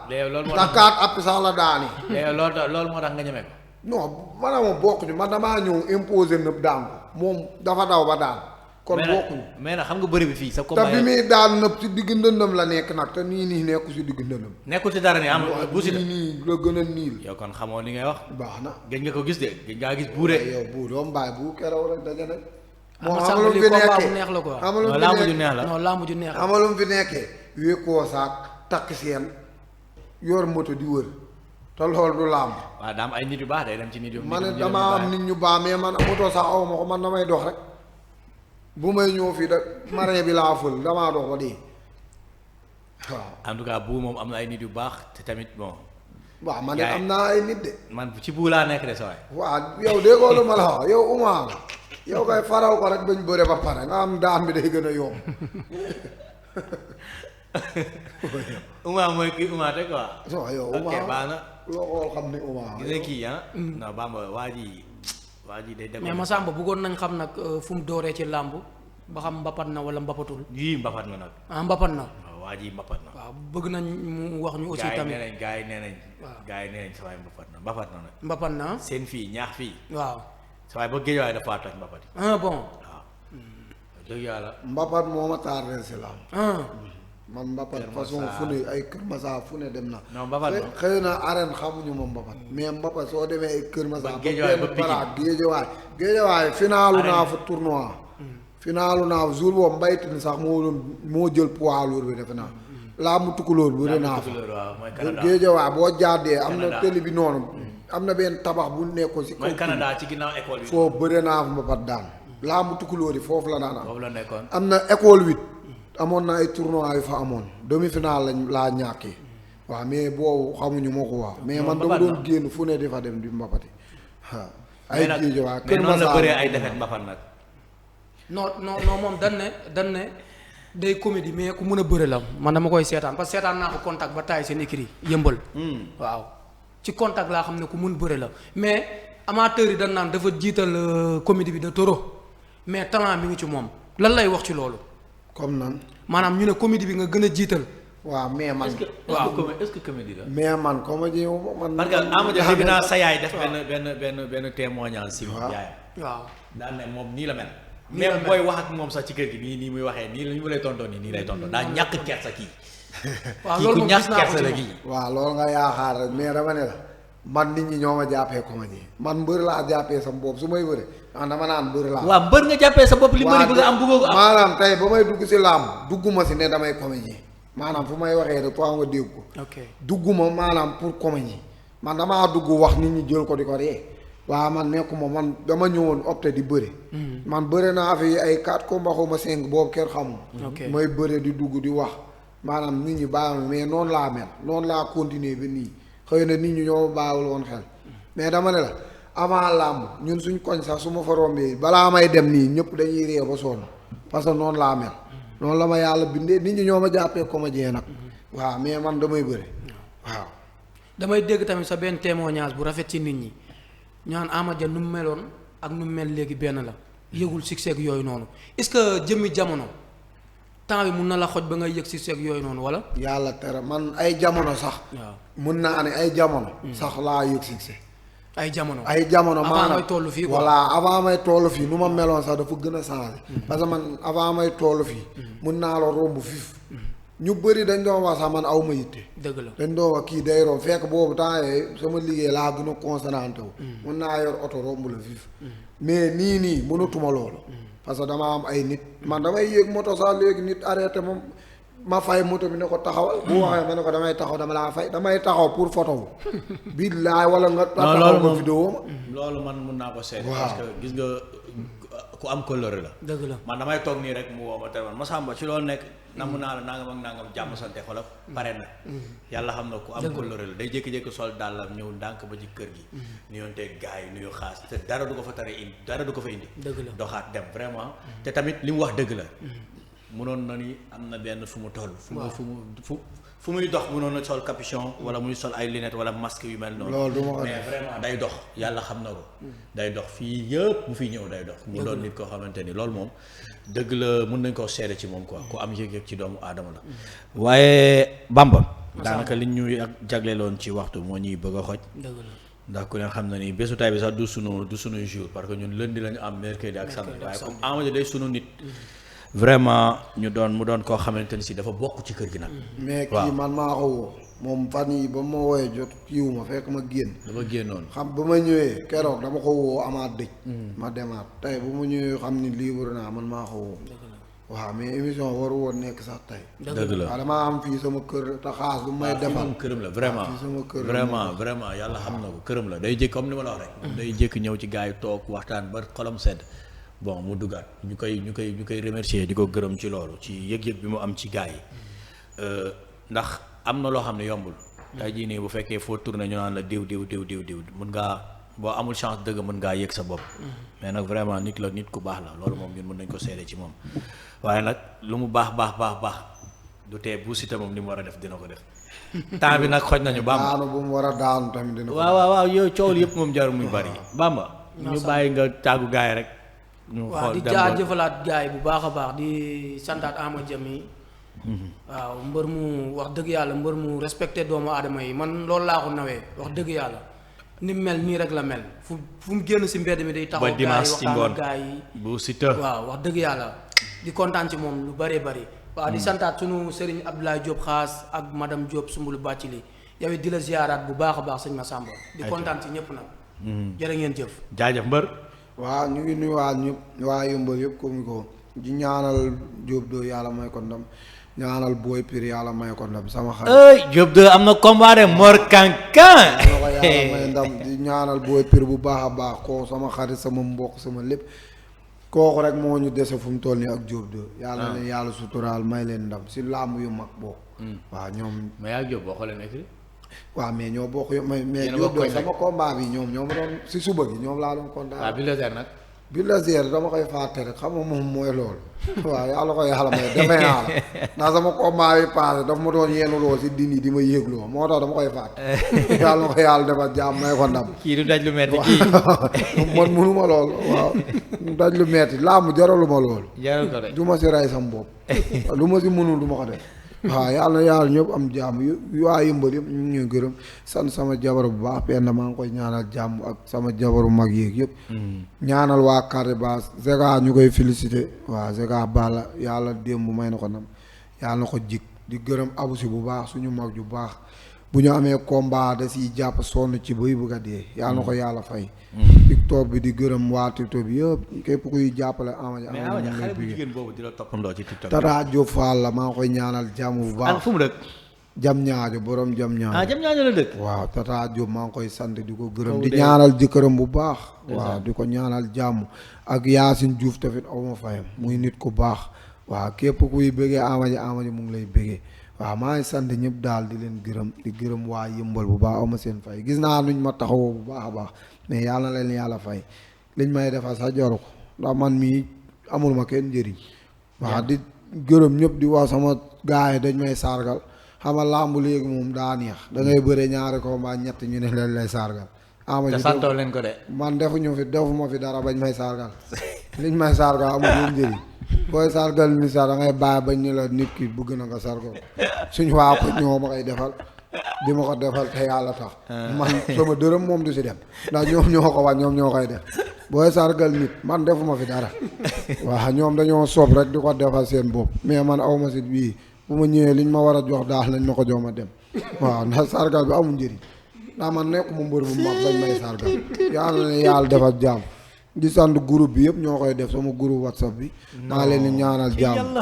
dakaat appi sax la daani loolu moo tax nga ñeme ko non maanaam moom bokkuñu man damaa ñëw imposer nëb daan ko moom dafa daw ba daan kon bokkuñu mais nag xam nga bëri bi fii sa combat te bi muy daan nëb ci digg ndëndam la nekk nag te nii nekku si digg ndëndam nekkul ci dara ni am Bou Siteu nii la gën a niil yow kon xamoo li ngay wax baax na gëj nga ko gis de gëj ngaa gis buure yow bu doom baay bu keroog rek daje nag moo amalu fi nekkee neex la quoi lamb ju neex la non lamb ju neex la amalum fi nekkee wékkoo saak takk seen yor moto di wër te loolu du làmb waaw daa am ay nit yu baax day dem ci nit yu man dama am nit ñu baax mais man moto sax aw ma ko man damay dox rek bu may ñëw fii da marin bi laa fël damaa dox ba dee waaw en tout cas bu moom am na ay nit yu baax te tamit bon waaw man de am naa ay nit de man ci bu laa nekk de sa waay waaw yow déggoo lu ma la wax yow umaa la yow kay faraw ko rek bañ bëre ba pare nga am daan bi day gën a yomb Uma mooy kii Uma te quoi so yow ok baax na loo xool xam ni Ouma. gis nga kii non Bamba waa ji day dem. mais Massamba bëggoon nañ xam nag fu mu dooree ci làmb ba xam mbapat na wala mbapatul. yii mbapat na nag. Mbapat na. waaw waa ji mbapat na. waaw bëgg nañ mu wax ñu aussi tamit. gars yi nee nañ. gars yi nee nañ sa waay mbapat na nag. mbapat na. seen fii ñaax fii. waaw. sa waay ba géej waaye dafa toj mbapat yi. Bon. waaw. dëgg yàlla. mbapat moo ma tardé si làmb. man mbapat façon fu ne ay Kër Massa fu ne dem na. non mbapat la xëy na arène xamuñu ma mbapat. mais mbapat soo demee ay Kër Massa. ba Pikine géejewaay finaalu naa fa tournoi. finaalu naa fa jour boobu mbaytin sax moo jël poids lourd bi defe naa. laa mu tukkulóor bu re naa fa. géejewaay boo jàddee am na télé bi noonu. am na benn tabax bu nekkoon si. mooy Canada ci ginnaaw école bi. foofu bëre naa fa mbapat daan. laa mu tukkulóor yi foofu la daan am. foofu la nekkoon. am na école 8. amoon na ay tournois yu fa amoon demi-finale laa ñàkkee waaw mais boobu xamuñu moo ko waaw mais man dama doon génn fu ne di fa dem di mbapati waaw ay géej waa Kër Massa la bëree ay defet mbapat nag non moom dan ne day comédie mais ku mën a bëre la man dama koy seetaan parce que seetaan naa ko contact ba taay seen écrit yëmbal waaw ci contact laa xam ne ku mun bëre la mais amateurs yi dañ naan dafa jiital comédie bi de trop mais talent mi ngi ci moom lan lay wax ci loolu comme nan maanaam ñu ne comédie bi nga gën a jiital. waaw mais man. est-ce que comédie la. mais man comédie man. parce que Amadou dégg naa sa yaay def benn témoignage si moom yaayam. waaw daan ne moom nii la mel. même booy wax ak moom sax ci kër gi nii muy waxee nii la ñu lay tontoo nii lay tontoo daa ñàkk kersa kii. waaw loolu moom gis naa ko ci moom kii. waaw loolu nga yaakaar rek mais dama ne la man nit ñi ñoo ma jàppee comédie man mbër laa jàppee sama bopp su may bëre dama naan mbër laa. waaw mbër nga jàppee sa bopp li mbëri bëgg am bëggoo ko am. maanaam tey ba may dugg si làmb dugguma si ne damay comédie maanaam fu may waxee rek foo nga dégg ko. ok dugguma maanaam pour comédie man damaa dugg wax nit ñi jël ko di ko ree waaw man nekkuma man dama ñëwoon opté di bëre. man bëre naa fi ay 4 combats xaw ma 5 boobu kenn xamul. may bëre di dugg di wax maanaam nit ñi bàyyi mais noonu laa mel noonu laa continuer ba nii xëy na nit ñi ñoo bàyyiwul woon xel mais dama ne la avant làmb ñun suñ koñ sax su ma fa rombee balaa may dem nii ñëpp dañuy ree ba sonn parce que noonu laa mel noonu la ma yàlla bindee nit ñi ñoo ma jàppee comédien nag waaw mais man damay bëre waaw. damay dégg tamit sa benn témoignage bu rafet ci nit ñi ñaan Ama Dia nu mu meloon ak nu mu mel léegi benn la yëgul succès ak yooyu noonu est-ce que jëmmi jamono temps bi mun na la xoj ba ngay yëg succès ak yooyu noonu wala. yàlla tere man ay jamono sax. waaw mun naa ne ay jamono. sax laa yëg succès. ay jamono maanaam avant may toll fii quoi. voilà avant may toll fii nu ma meloon sax dafa gën a changé. parce que man avant may toll fii. mun naa la romb fif. ñu bëri dañ doon wax sax man aw ma yitte. dëgg la dañ doon wax kii day romb fekk boobu temps yii sama liggéey laa gën a concentré wu. mun naa yor oto romb la fif. mais nii mënatuma loolu. parce que dama am ay nit man damay yéeg moto sax léegi nit arrêté moom ma fay moto bi ne ko taxawal. bu waxee ma ne ko damay taxaw dama laa fay damay taxaw pour photo wu. billaay wala nga. taxaw ko vidéo ma. loolu man mun naa ko seet. waaw parce que gis nga ku am couleur la. dëgg la man damay toog nii rek mu woo ma téléphone Massamba ci loolu nekk. namm naa la nangam ak nangam jàmm sante xoolal pare na. yàlla xam na ku am couleur la day jékki-jékki sol dàllam ñëw ndànk ba ci kër gi. nuyoonteeg gars yi nuyu xaas te dara du ko fa tere indi dara du ko fa indi. dëgg la doxaat dem vraiment. te tamit li mu wax dëgg la. mënoon na ni am na benn fu mu toll. fu muy dox mënoon na sol capuchon wala muy sol ay lunettes wala masque yu mel noonu. loolu du ma ko mais vraiment day dox yàlla xam na ko. day dox fii yëpp bu fiy ñëw day dox. mu doon nit koo xamante ni loolu moom dëgg la mën nañ koo seede ci moom quoi ku am yëg-yëg ci doomu aadama la. waaye Bamba. daanaka li ñu jagleeloon ci waxtu moo ñuy bëgg a xoj. dëgg la ndax ku ne xam na ni bésu tay bi sax du sunu jour parce que ñun lundi la ñu am mercredi ak samedi waaye comme Ama Dia day sunu nit. vraiment mu doon koo xamante ni si dafa bokk ci kër gi nag. mais kii man maa ko woo moom fan yii ba ma wooyee jot kiiwu ma fekk ma génn. dafa génnoon xam ba ma ñëwee keroog dama ko woo amaat dëj. ma demaat tey bu ma ñëwee xam ni libre naa man maa ko woo. waaw mais émission waru woon nekk sax tey. dëgg la waaw damaa am fii sama kër te xaas bu may defal këram la vraiment sama kër vraiment yàlla xam na ko këram la day jékki comme ni ma la wax rek. day jékki ñëw ci gars yi toog waxtaan ba xolam sedd. bon mu duggaat ñu koy remercier di ko gërëm ci loolu ci yëg-yëg bi mu am ci gars yi ndax am na loo xam ne yombul. tey jii nii bu fekkee foo tourné ñu naan la diw mën ngaa boo amul chance dëgg mën ngaa yëg sa bopp. mais nag vraiment nit la nit ku baax la loolu moom ñun mën nañ ko seede ci moom. waaye nag lu mu baax du tee bu Siteu moom ni mu war a def dina ko def temps bi nag xoj nañu Bamba daanu bu mu war a daanu tamit dina ko waaw yow coow yëpp moom jarul muy bari Bamba ñu bàyyi nga tàggu gaay rek ñu waaw xool di dem jaajëfalaat gars yi bu baax a baax di santaat Ama Jami waaw mbër mu wax dëgg yàlla mbër mu respecté doomu aadama yi man loolu laa ko nawee wax dëgg yàlla ni mu mel nii rek la mel fu mu génn si mbedd mi day taxaw ba dimanche ci ngoon gars yi bu Siteu waaw wax dëgg yàlla di kontaan ci moom lu bëree bëri waaw di santaat sunu Serigne Abdoulaye Diop xaas ak madame Diop Sumbulu Bàccili yow it di la ziaraat bu baax a baax sëñ Massamba di kontaan ci ñëpp nag jërë ngeen jëf jaajëf mbër waaw ñu ngi nuyuwaat ñëpp waa Yëmbal yëpp comme ko di ñaanal Diop do yàlla may ko ndam ñaanal Boy Pire yàlla may ko ndam sama xarit ey Diop de am na combat de Mor Kankan ko yàlla may ndam di ñaanal Boy Pire bu baax a baax koo sama xarit sama mbokk sama lépp kooku rek moo ñu dese fu mu toll nii ak Diop do yàlla leen yàlla suturaal may leen ndam si làmb yu mag boobu waaw ñoom mais yaa Diop boo xoolee nekk waaw mais ñoo bokk mais Diop do sama combat bi ñoom ma doon si suba gi ñoom laa doon kontaan waaw bi la nag bi la zier dama koy fàtte rek xam nga moom mooy loolu waaw yàlla ko yàlla may defee naa la ndax sama combat yi passé daf ma doon yeenuloo si dini di ma yéegloo moo tax dama koy fàtte yàlla ko yàlla defal jàmm may ko ndam kii du daj lu metti kii man mënuma lool waaw daj lu metti laamu jaraluma loolu jaral ko de du ma si rey sam bopp lu ma si mënul du ma ko def waaw yàlla yàlla ñëpp am jàmm waa Yëmbal yëpp ñu ngi gërëm sant sama jabar bu baax penn maa ngi koy ñaanal jàmm ak sama jabaru mag yéeg yëpp ñaanal waa Carré Basse Zega ñu koy félicité waaw Zega Balla yàlla démb may na ko nam yàlla na ko jik di gërëm abusi bu baax suñu mag ju baax bu ñu amee combat da siy jàpp sonn ci bay bëgg a dee yàlla na ko yàlla fay TikTok bi di gërëm waa TikTok bi yëpp képp kuy jàppale Ama Dia mais xale bu jigéen boobu di la toppandoo ci TikTok Tata Diop Fall la maa ngi koy ñaanal jàmm bu baax fu mu dëkk jam ñaajo borom jam ñaajo jam ñaajo la dëkk waaw Tata Diop maa ngi koy sant di ko gërëm di ñaanal jëkkëram bu baax waaw di ko ñaanal jàmm ak Yacine Diouf tamit awma fayam muy nit ku baax waaw képp kuy bëggee Ama Dia mu ngi lay bëggee waaw maa ngi sant ñëpp daal di leen gërëm di gërëm waa Yëmbal bu baax awma seen fay gis naa nuñ ma taxawoo bu baax a baax mais yàlla leen yàlla fay liñ may defal sax joru ko ndax man mii amul ma kenn njëriñ waaw di gërëm ñëpp di wax sama gars yi dañ may sargal xama làmbu léegi moom daa neex da ngay bëre ñaari combat ñett ñu ne leen lay sargal Ama Dia santoo leen ko de man defuma fi dara bañ may sargal liñ may sargal amul benn njëriñ booy sargal ni sax da ngay bàyyi bañ ni la nit ki bëgg na nga sargal suñ waa ko ñoo ma koy defal di ma ko defal te yàlla tax man sama dërëm moom du si dem ndax ñoom ñoo ko wax ñoom ñoo koy def booy sargal nit man defuma fi dara waaw ñoom dañoo soob rek di ko defal seen bopp mais man awma si bii bu ma ñëwee liñ ma war a jox daal nañ ma ko jox ma dem waaw ndax sargal bi amul njëriñ ndax man nekkuma mbër bu mag bañ may sargal yàlla na yàlla defal jàmm di sant groupe bi yëpp ñoo koy def sama groupe WhatsApp bi maa leen di ñaanal jàmm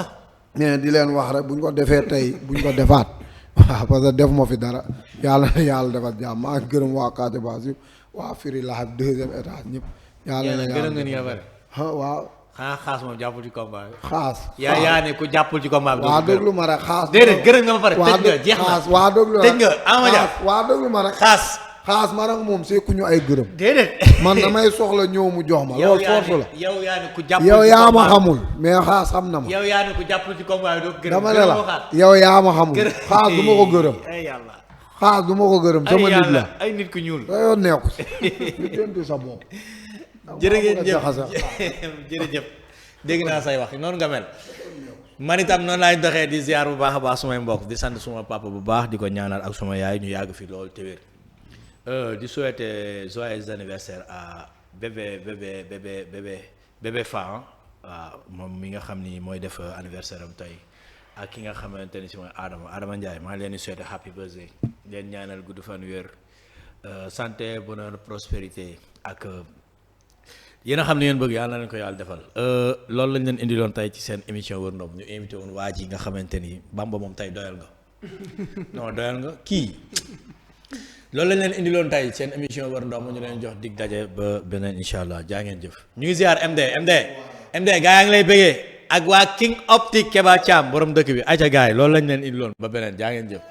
mais di leen wax rek buñ ko defee tey buñ ko defaat waaw parce que def ma fi dara yàlla na yàlla defal jàmm maa ngi gërëm waa Carré Basse yëpp waa Firi Laxab 2e étage ñëpp yàlla na yàlla waaw xanaa xaas moom jàppul ci combat bi xaas yaa ne ku jàppul ci combat bi waa déglu ma rek xaas déedéet gërëm nga ma pare tëj nga jeex na waa déglu tëj nga Ama Dia waa déglu ma rek xaas ma nag moom see ku ñu ay gërëm déedéet man damay soxla ñëw mu jox ma loolu force la yow yaa ne ku jàppul yow yaa ma xamul mais xaas xam na ma yow yaa ne ku jàppul ci combat bi doo gërëm dama ne la yow yaa ma xamul xaas du ma ko gërëm ay yàlla xaas du ma ko gërëm sama nit la ay nit ku ñuul da yoon neeku si lu jënti sa bopp jërëjëf dégg naa say wax noonu nga mel man itam noonu laay doxee di ziar bu baax a baax sumay mbokk di sant suma papa bu baax di ko ñaanal ak suma yaay ñu yàgg fi loolu te wér di souhaiter joyeux anniversaire à bébé Fa waaw moom mi nga xam ni mooy def anniversaire am tey ak ki nga xamante ni si mooy Adama Ndiaye maa ngi leen di souhaiter happy birthday leen ñaanal gudd fan wér santé bonheur prospérité ak yéen a xam ne ngeen bëgg yàlla na leen ko yàlla defal loolu lañ leen indiloon tey ci seen émission Wër Ndomb ñu invité woon waa ji nga xamante ni Bamba moom tey doyal nga non doyal nga kii loolu lañ leen indiloon tey seen émission Wër Ndomb ñu leen jox dig daje ba beneen incha allah jaa ngeen jëf ñu ngi ziar MD gaa yaa ngi lay bëggee ak waa King Optique Keba Thiam borom dëkk bi ayca gars yi loolu lañ leen indiloon ba beneen jaa ngeen jëf